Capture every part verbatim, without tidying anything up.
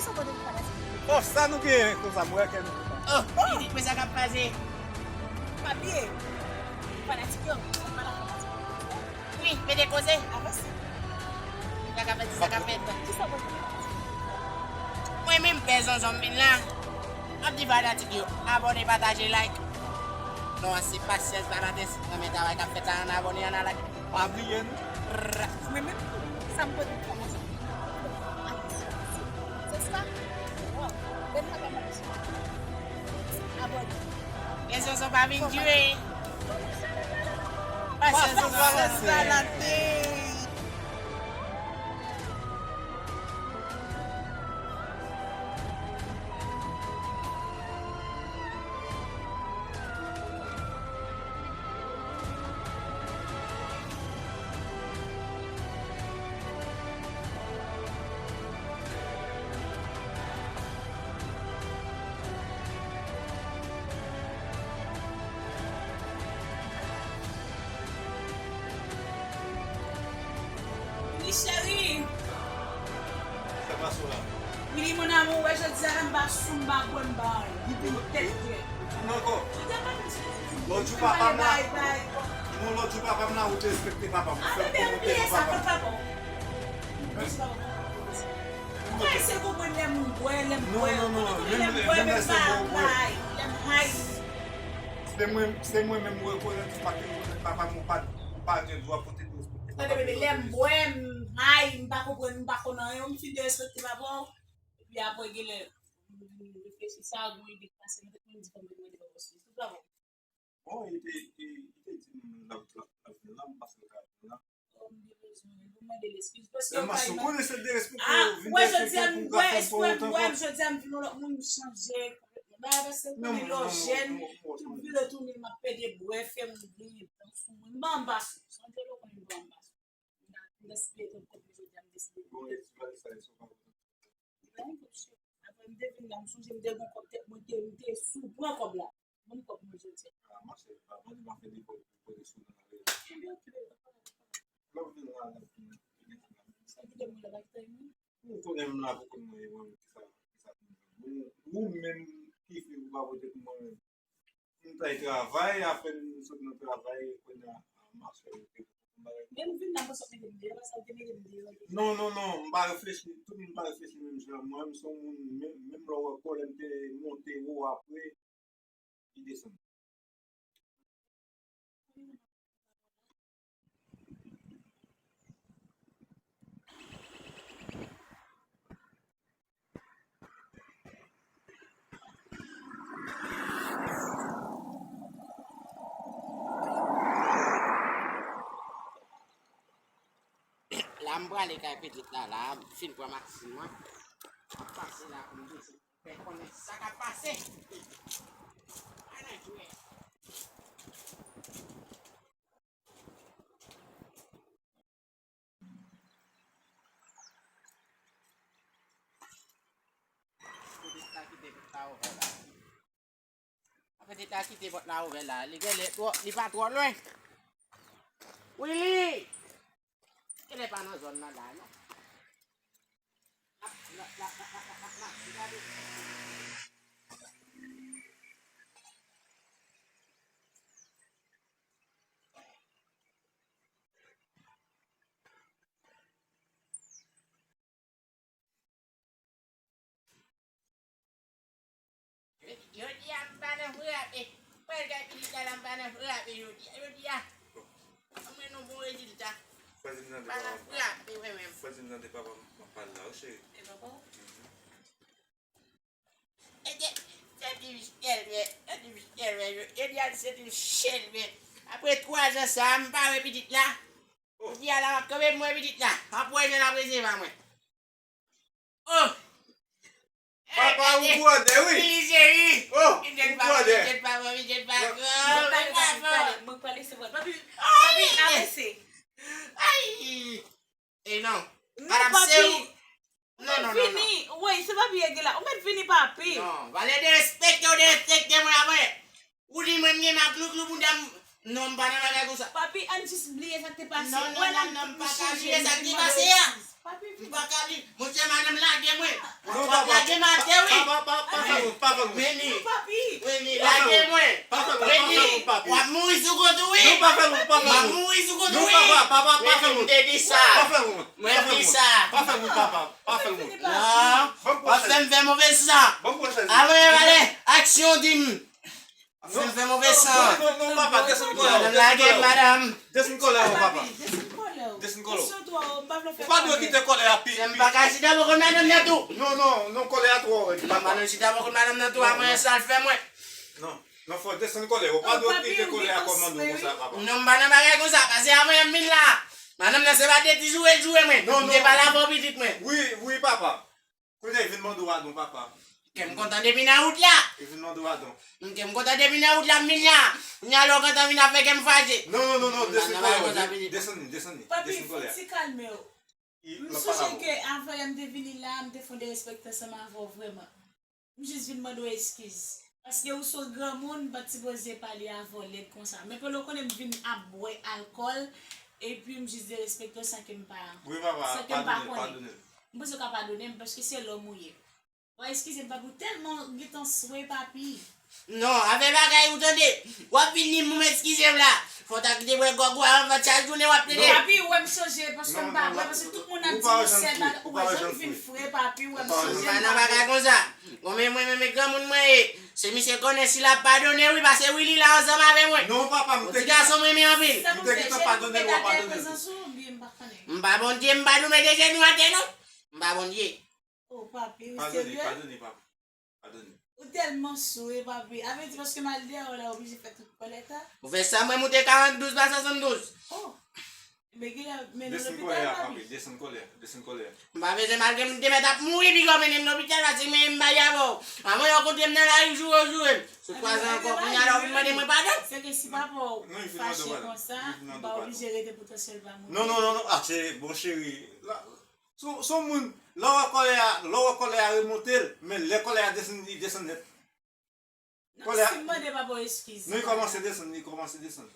Sa w pote pou fanatik yo? Oh, sa nou genyen konsa, m wè kè nou kontan. Oh, li di, men sa k ap pase. Pa bliye, fanatik yo, se pa la fanatik yo. Wi, mete koze. Avanse. Sa k ap fèt, sa k ap fèt. Kisa w pote pou fanatik yo? Mwen menm, pè Zonzon m vin la. M ap di fanatik yo, abòne, pataje, like. Non, se Patience Valentin, si w renmen travay k ap fèt la, ann abòne, ann like. Pa bliye nou. Mwen menm tou, sa m pote pou fanatik yo. Se sa. Wow. Bèl bagay, mwen. Abòne. Gen Zonzon pa vin dire. Pase Zonzon. Wili cheri. Sa pase w la? Wili mon amour, wè jodi a la m pa sou, m pa bwè, m pa anyen. Depi yon tèt frè. Ou tourne ankò? Lòt jou papa m la. Non, lòt jou papa m la, ou te respekte papa m. Ou fè kòmantè pou papa m. Kay se konprann lè m bwè, lè m bwè. Non, non, non, non. Lè m bwè, menm lè se bon, bwè. Lè m high. Se mwen, se mwen menm ou rekonèt ou pa te rekonèt papa m, ou pa, ou pa gen dwa pote disrespè. Tande, bebe, lè m bwè, m high, m pa konprann, m pa konn anyen, m fin derespekte papa w. Epi apre, genlè, m vin reflechi, sa gon ide k pase nan tèt mwen, m di fò m vin mande papa w eskiz. Bon, li te, li, li te di m l ap, l ap, l ap vin la, m panse l ka vin la. Oh, m te bezwen, m mande l eskiz, paske yo pa iman-, ah, ou wè, jodi a, m bwè, espre m bwè, jodi a, m vin yon lòt moun, m chanje konplètman. Bagay paske konnen lè w jèn, tout vire tounen, m ap pede bwè, fè m griyen dan sou mwen. M pa anba sou, sonje lè w konnen m pa anba sou. M gaspiye twòp kòb, men jodi a, m deside. Bon, e ti bagay sa, e sou pa. Apre m te vin la, m sonje m te gon kòb tèt mwen, te, m te sou pran kòb la. Ban m kòb mwen jodi a. Ah, mache, pa mande m a fè de kòb pou kote sou nan reyèl. Ebyen, oke, pa pale, pa pale. Lè w vin la, lè w vin la. Sa ki te mwen la, pa ki te mwen. Ou konnen m la pou konn mwen, mwen, kisa, kisa pou mwen. Ou, ou menm ki fè ou pa pote pou mwen menm. M t al travay, apre m sot nan travay, kounye a, m ap fè yon bagay. Men m vin la, m panse w mete m deyò, paske w te mete m deyò deja. Non, non, non, m pa reflechi, tout moun pa reflechi menm jan. Mwen, m se yon moun, menm, menm lè w wè kòlè m te monte wo apre, li desann. La, m prale kay pitit la, la, m fin pran maksin mwen. M ap pase la pou m di fè konnen sa k ap pase. Pa nan jwè. Pitit la kite pòt la ouvè la. Pitit la kite pòt la ouvè la. Li genlè twò, li pa twò lwen. Wili! Genlè pa nan zòn nan la, non. Jodi a, m pa nan frape. Pral gade pitit la, la, m pa nan frape jodi a. Jodi a, mwen nan bon rezilta. M pa nan frape, mwen menm. Fò di m tande papa m ap pale la, wi, cheri. E papa w? Mhm. E se, se ti Michel, men, se ti Michel, men, jodi a, se ti Michel, men. Apre twa zan sa, m pa wè pitit la. Oh. Jodi a la, m ap kanpe pou m wè pitit la. M ap wè jan l ap resevwa mwen. Oh! Papa ou bwòdè, wi. Li cheri. Oh, ou bwòdè. Pitit papa, pitit papa. Mwen pale, papi, pale. Mwen pale, se vre. Papi, papi, avanse. Ay! E non. Non, papi. Non, non, non, non. Vini. Wi, se papi e gen la. Ou mèt vini, papi. Non, valè derespekte, ou derespekte mwen apre. Ou di mwen m gen maklouklou pou dam. Non, m pa nan bagay konsa. Papi, ann jis bliye sa k te pase. Non, non, non, non, m pa ka bliye sa k te pase a. Papi, vini. M pa ka li. Monchè, madanm lage mwen. Non, papa. Lage m atè, wi. Pa, pa, pa, pa fè wout, pa fè wout. Vini. Non, papi. Vini, lage mwen. Pa fè wout, pa fè wout, papi. W ap mouri sou kont ou, wi. Non, pa fè wout, pa fè wout. M ap mouri sou kont ou, wi. Non, papa, papa, pa fè wout. Mwen te di sa. Pa fè wout. Mwen di sa. Pa fè wout, papa. Pa fè wout. Non. W ap fè m fè move san. Ban m pran chèz. Avan m ale, aksyon di m. Fè m fè move san. Non, non, non, papa, desann kòlè w, desann kòlè w. Madanm lage m, madanm. Desann kòlè w, papa. Desann kòlè w. Desann kòlè w. Kesyon twa, ou pa vle fè. Ou pa dwe kite kòlè a pi. Fè m pa ka chita bò kot madanm nan tou. Non, non, non, kòlè a twò rèd, papa. Madanm chita bò kot madanm nan tou, a mwen sa l fè mwen. Non, non, fò desann kòlè w. Ou pa dwe kite kòlè a kòmande w konsa, papa. Non, m pa nan bagay konsa, pase avan yè m vin la. Madanm nan se pa de ti joure l joure mwen. Non, non. M te pale avè w pitit mwen. Wi, wi, papa. Kounye a, vin mande w padon, papa. Kè m kontan depi nan wout la. Vin mande w padon. Kè m kontan depi nan wout la, m vin la. Kounye a, lè w kontan vin ap fè kè m fache. Non, non, non, non, desann kòlè w. Desann li, desann li. Papi, fò w ti kalme w. M sonje ke avan yè m te vini la, m te fè yon derespekte ansanm avè w vrèman. M jis vin mande w eskiz. Paske ou se yon granmoun, m pa t sipoze pale avè w lèd konsa. Men pandan w konnen m vin ap bwè alkòl, epi m jis derespekte w san ke m pa, wi, papa, san ke m pa konnen. Padone l, padone l. M panse w ka padone m paske se lòm ou ye. Bon, eskize m, papi, ou tèlman gentan swe, papi. Non, afè bagay ou tande. W ap vin di m eskize m la. Fò w ta kite bwè gwòg ou a anvan chak jounen w ap plede. Papi, ou wè m sonje, paske m pa bwè, paske tout moun ap di m yon sèl bagay. Ou pa janm vin fre, papi, ou wè m sonje. M pa nan bagay konsa. Bon, men mwen menm granmoun mwen ye. Se misye konnen si l ap padone, wi, paske wi, li la ansanm avè mwen. Non, papa, m te gentan padone l, w ap padone l tou. M pa Bondye, m pa nou mete jenou atè, non. M pa Bondye. Oh, papi, ou serye? Padone, padone, papa. Padone. Ou tèlman sou, wi, papi. A vle di, paske m al deyò la, oblije fè tout kòlèt la? Ou fè sa, mwen moute karanndouz pa swasanndouz. Oh. Men kilè, men nan lopital, papi? Desann kòlè a, papi, desann kòlè a, desann kòlè a. M pa bezwen, malgre m te mèt ap mouri, piga w mennen m lopital, paske mwen, m bay avè w. Avan yo kontre m nan lari, joure w joure m. Sou twa zan ankò, kounye a la, ou vin mande mwen padon? Se ke si papa w fache konsa, m pa oblije rete pou tò sèl pa moute. Non, non, non, non, ah, se bon, cheri. La, Se yon, se yon moun, lè w wè kòlè a, lè w wè kòlè a remonte l, men lè kòlè a desann, li desann nèt. Non, si m mande papa w eskiz. Non, li kòmanse desann, li kòmanse desann.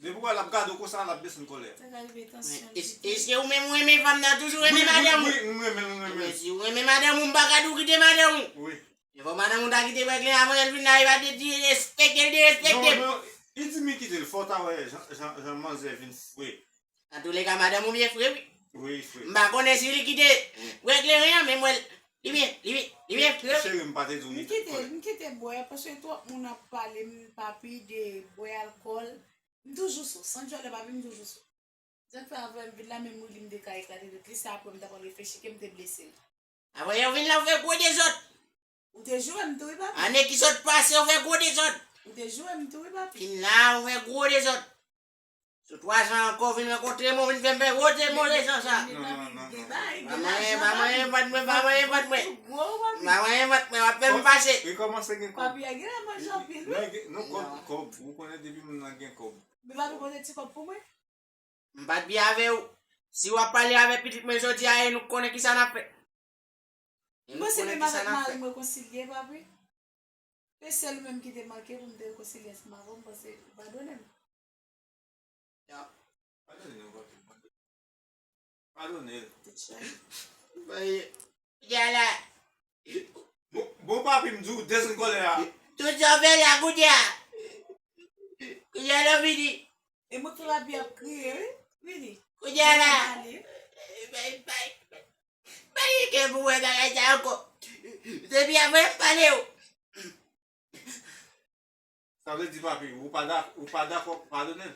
Depi w wè l ap gade w konsa, l ap desann kòlè a. Sa ka rive tansyon l pete. Èske ou menm ou renmen fanm nan, toujou renmen madanm ou? Wi, wi, m renmen l, m renmen l. Men si ou renmen madanm ou, m pa ka di w kite madanm ou. Wi. E fò madanm ou ta kite bwè kleren avan l vin la, e pa de di respekte l, derespekte l. Non, non, li di m kite l, fò w ta wè jan, jan, jan manzè vin fre. Antouleka, madanm ou byen fre, wi. Wi, fre. M pa konnen si li kite bwè kleren an, men mwen, li byen, li byen, li byen fre, wi. Cheri, m pa te di w li fre. M kite, m kite bwè, paske twòp moun ap pale m, papi, de bwè alkòl. M toujou sou, san djòlè, papi, m toujou sou. Sa k fè avan m vin la, menm wi, li m te ka eklate tout li, se apre m ta pral reflechi ke m te blese l. Avan yè w vin la, ou fè gwo dezòd. Ou te joure m tou, wi, papi. Ane ki sot pase, ou fè gwo dezòd. Ou te joure m tou, wi, papi. Fin la, ou fè gwo dezòd. Sou twa zan ankò, ou vin rankontre mwen, ou vin fè m fè gwo dezòd, move zan sa. Non, non, non, non. Pa manyen, pa manyen bat mwen, pa manyen bat mwen. Pa manyen bat mwen, w ap fè m fache. Li kòmanse gen kòb. Papi a genlè manje anpil, wi. Non, gen, non, kòb, kòb. Ou konnen depi moun nan gen kòb. Men papi pote ti kòb pou mwen. M pa t byen avè w. Si w ap pale avè pitit mwen jodi a, e nou k konnen kisa n ap fè. M panse menm avèk mari m rekonsilye, papi. Se sèl ou menm ki te manke pou m te rekonsilye ansanm avè w, m panse ou padone m. Ya. Padone l, papi. Padone l. Te chay. Bay, ya la. Bon, bon, papi, m di w desann kòlè a. Tout sa w fè la, kounye a. Kounye a, lè w vini. E mwen tou papi ap kriye, wi. Vini. Kounye a la. Vini ale. Bay, bay. Bay, ke pou wè bagay sa ankò. Depi avan m pale w. Sa vle di, papi, ou pa da-, ou pa dakò, padone l.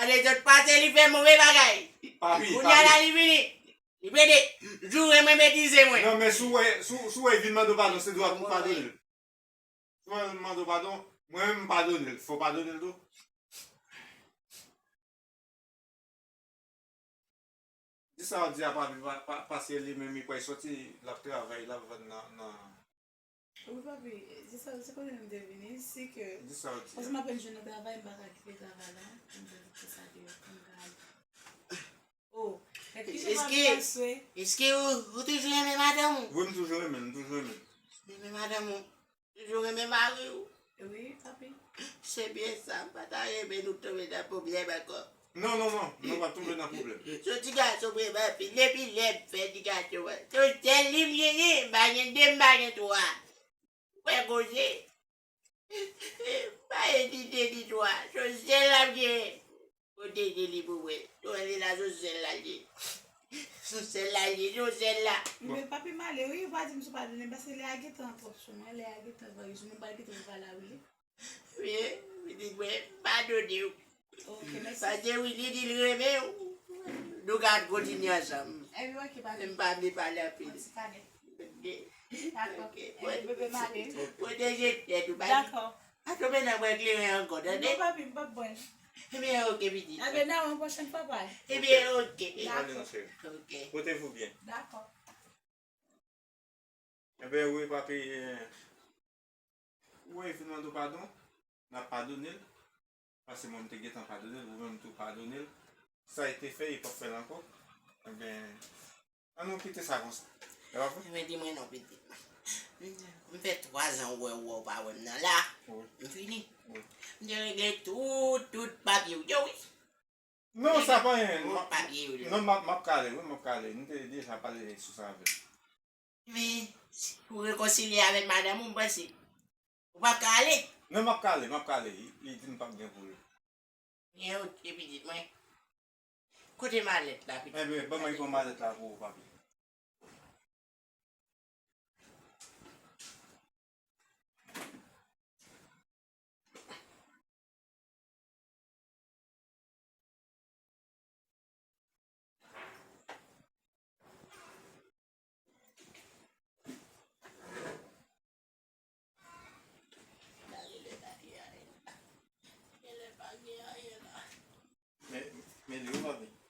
Ale, zòt pase, li fè move bagay. Papi, kounye a la, papi. Li vini. Li plede joure mwen, betize mwen. Non, men si w wè, si w, si w wè vin mande w padon, se dwa pou w padone l. Si w wè vin mande w padon, mwen menm m padone l. Fò w padone l tou. Di sa w di a, papi, pa, pa, paske li menm li pral soti, l ap travay, l ap vann nan, nan. Wi, papi, di sa, se kote m te vini, se ke. Di sa w di a. Paske m apèn jwenn nan travay, m pa ka kite travay la, m te kite sa deyò, m ka al. Oh, gad kijan papi ap swe. Èske ou, ou toujou renmen madanm ou? Wi, m toujou renmen l, m toujou renmen l. Renmen madanm ou? Toujou renmen mari w? Wi, papi. Se byen sa, m pa ta renmen nou tonbe nan pwoblèm ankò. Non, non, non, nou pa tonbe nan pwoblèm. Se yon ti gason vrèman anpil. Depi lè m fè ti gason an, se yon sèl li m genyen, m pa gen de, m pa gen twa. Ou wè koze? M pa gen ni de ni twa, se yon sèl la m genyen. Pwoteje li pou mwen. Ou wè li la, se yon sèl la l ye. Se yon sèl la l ye, se yon sèl la. Ebyen, papi m ale wi, ou pa di m si w padone m, paske lè a gentan twòp sou mwen, lè a gentan vare sou mwen, m pral kite w pa la wi. Wi, pitit mwen, m padone w. Ok, mèsi. Paske Willy di l renmen w. Nou ka kontinye ansanm. Ebyen, ok, papi. M pa vle pale anpil. Yon ti kanèt. Ok. Dakò. Ok. Ebyen, bebe m ale wi. Pwoteje tèt ou, pa. Dakò. Pa tonbe nan bwè kleren ankò, tande? Non, papi, m p ap bwè l. Ebyen, ok, pitit. Ebyen, nan yon pwochèn fwa, pa. Ebyen, ok. Dakò. Ok. Portez-vous bien. Dakò. Ebyen, wi, papi, eh, wi, fin mande w padon, n ap padone l. Paske mwen, m te gentan padone l, ou menm tou padone l. Sa e te fè, e p ap fè l ankò. Ebyen, ann nou kite sa konsa. Dakò? Ebyen, di mwen non, pitit mwen. M fè twa zan ou wè, ou wè, ou pa wè m nan la. Wi. M fini. Wi. M te regle tout, tout papye w yo, wi. Non, sa pa anyen. Tout papye yo, wi. Non, m ap, m ap kale, wi, m ap kale. M te deja pale sou sa avè l. Men, si ou rekonsilye avèk madanm ou, m panse ou p ap ka ale. Non, m ap ka ale, m ap ka ale. Li, li di m p ap gen pou li. Gen yon ti pitit mwen. Kote malèt la, pitit? Enben, ban mwen pran malèt la pou ou, papi. Men, men li wi, papi.